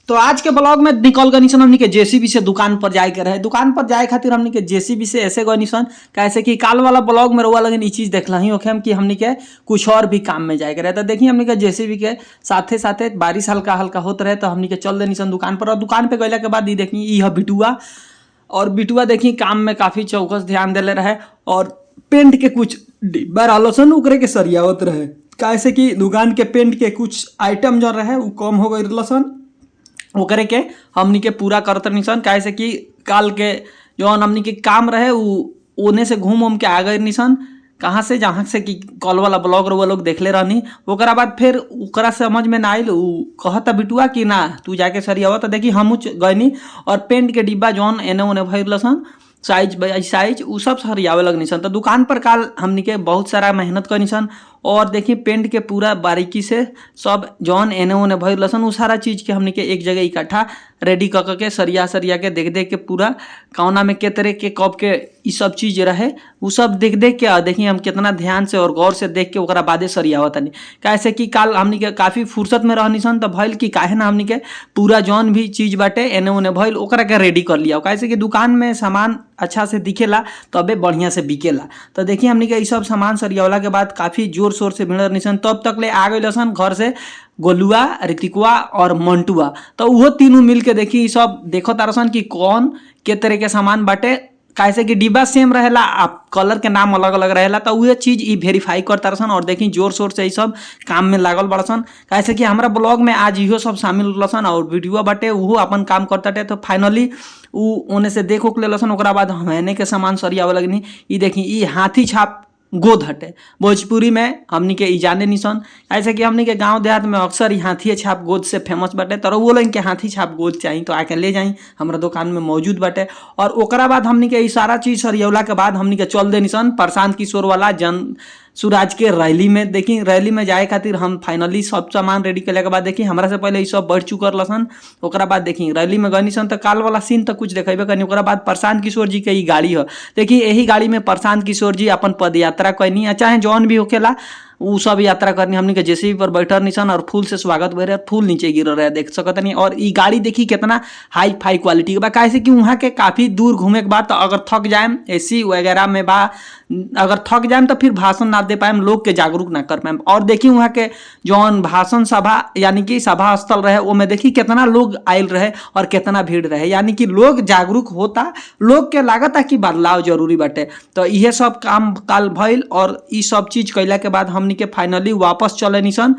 तो आज के ब्लॉग में निकल गनी सन हमनी के जेसीबी से दुकान पर जाए के रहे। दुकान पर जाए खातिर हमनी के जेसीबी से ऐसे गनी सन कैसे कि काल वाला ब्लॉग में रउआ लगन ई चीज देखला ही होखे हम कि हमनी के कुछ और भी काम में जाए के रहे। तो देखी हमनी के जेसीबी के साथे साथे बारिश हल्का हल्का होत रहे तो हमनी के चल देनी सन दुकान पर। और दुकान पे गइला के बाद ई देखी ई ह बिटुआ, और बिटुआ देखी काम में काफी चौकस ध्यान देले रहे और पेंट के कुछ डिब्बा रहलो सन ओकरे के सरियावत रहे। कैसे कि दुकान के पेंट के कुछ आइटम जो रहे उ कम हो गई सन, ओकरे के हमनी के पूरा करत रहनी सन। काहे से कि काल के जौन हमनी के काम रहे उ ओने से घूम उम के आ गए सन, कहाँ से जहाँ से कि कल वाला ब्लॉग रउआ लोग देखले रहनी। ओकरा बाद फिर ओकरा समझ में ना आइल, उ कहता बिटुआ कि ना तू जाके सरियावा। तो देखी हमहू गइनी और पेंट के डिब्बा जौन एने ओने भइल सन साइज बाई साइज उ सब सरियावे लगनी सन। तो दुकान पर काल हमनी के बहुत सारा मेहनत करनी सन और देखी पेंट के पूरा बारीकी से सब जौन एने ओने भइल सन उ सारा चीज के हमनी के एक जगह इकट्ठा रेडी क क के सरिया सरिया के देख देख के पूरा कौना में के तरह के कब के ई सब चीज रहे उ सब देख देख के देखी हम कितना ध्यान से और गौर से देख के ओकरा बादे सरियावत तनी। काहे कि काल हमनी के काफी फुर्सत में रहनी सन तो भइल कि काहे ना हमनी के पूरा जौन भी चीज बाटे एने ओने भइल ओकरा के रेडी कर लिया। काहे कि दुकान में सामान अच्छा से दिखेला तबे बढ़िया से बिकेला। तो देखी हमनी के ई सब सामान सरियावला के बाद काफी जोर शोर से भिड़ल रहनी सन। तब तक ले आ गइल सन घर से गोलुआ, ऋतिकुआ और मंटुआ। तो उहो तीनों मिल के देखी ई सब देखो तारसन कि कौन के तरह के सामान बाटे। काहे से कि डिब्बा सेम रहेला आ कलर के नाम अलग अलग रहेला, तो उहे चीज ई वेरीफाई कर तारसन। और देखी जोर शोर से ई सब काम में लागल बड़सन। काहे से कि हमरा ब्लॉग में आज इहो सब शामिल रहसन और वीडियो बाटे उहो अपन काम करताटे। तो फाइनली उ ओने से देख उख लेलसन। ओकरा बाद हमने के सामान सरियावे लगनी। ई देखी ई हाथी छाप गोद हटे, भोजपुरी में हमनी के ई जाने निसन। ऐसे कि हमनी के गांव देहात में अक्सर ई हाथी छाप गोद से फेमस बाटे। तो रउआ लोगन के हाथी छाप गोद चाही तो आके ले जाई, हमरा दुकान में मौजूद बाटे। और ओकरा बाद हमनी के ई सारा चीज सरियौला के बाद हमनी के चल देनी सन प्रशांत किशोर वाला जन सुराज के रैली में। देखी रैली में जाए खातिर हम फाइनली सब सामान रेडी कैला के बाद देखी हमरा से पहले ई सब बढ़ चुकल सन। ओकरा बाद देखी रैली में गनी सन तो काल वाला सीन तो कुछ देखेबे करनी। ओकरा बाद प्रशांत किशोर जी के ई गाड़ी ह, देखी यही गाड़ी में प्रशांत किशोर जी अपन पद यात्रा कैनी, चाहे जौन भी होखेला उ सब यात्रा करनी। हमनी के जेसीबी पर बैठल निसन और फूल से स्वागत भइल रहे, फूल नीचे गिरल रहे देख सकतनी। और ई गाड़ी देखी कितना हाई फाई क्वालिटी के बा। काहे से कि वहाँ के काफी दूर घूमे के बाद तो अगर थक जाएम एसी वगैरह में बा, अगर थक जाएम तो फिर भाषण ना दे पाएम, लोग के जागरूक ना कर पाएम। और देखी वहाँ के जौन भाषण सभा यानी कि सभा स्थल रहे वो में देखी कितना लोग आयल रहे और कितना भीड़ रहे, यानी कि लोग जागरूक होता, लोग के लागता कि बदलाव जरूरी बाटे। तो इहे सब काम काल भइल और ई सब चीज कैला के बाद हमनी के फाइनली वापस चले निसन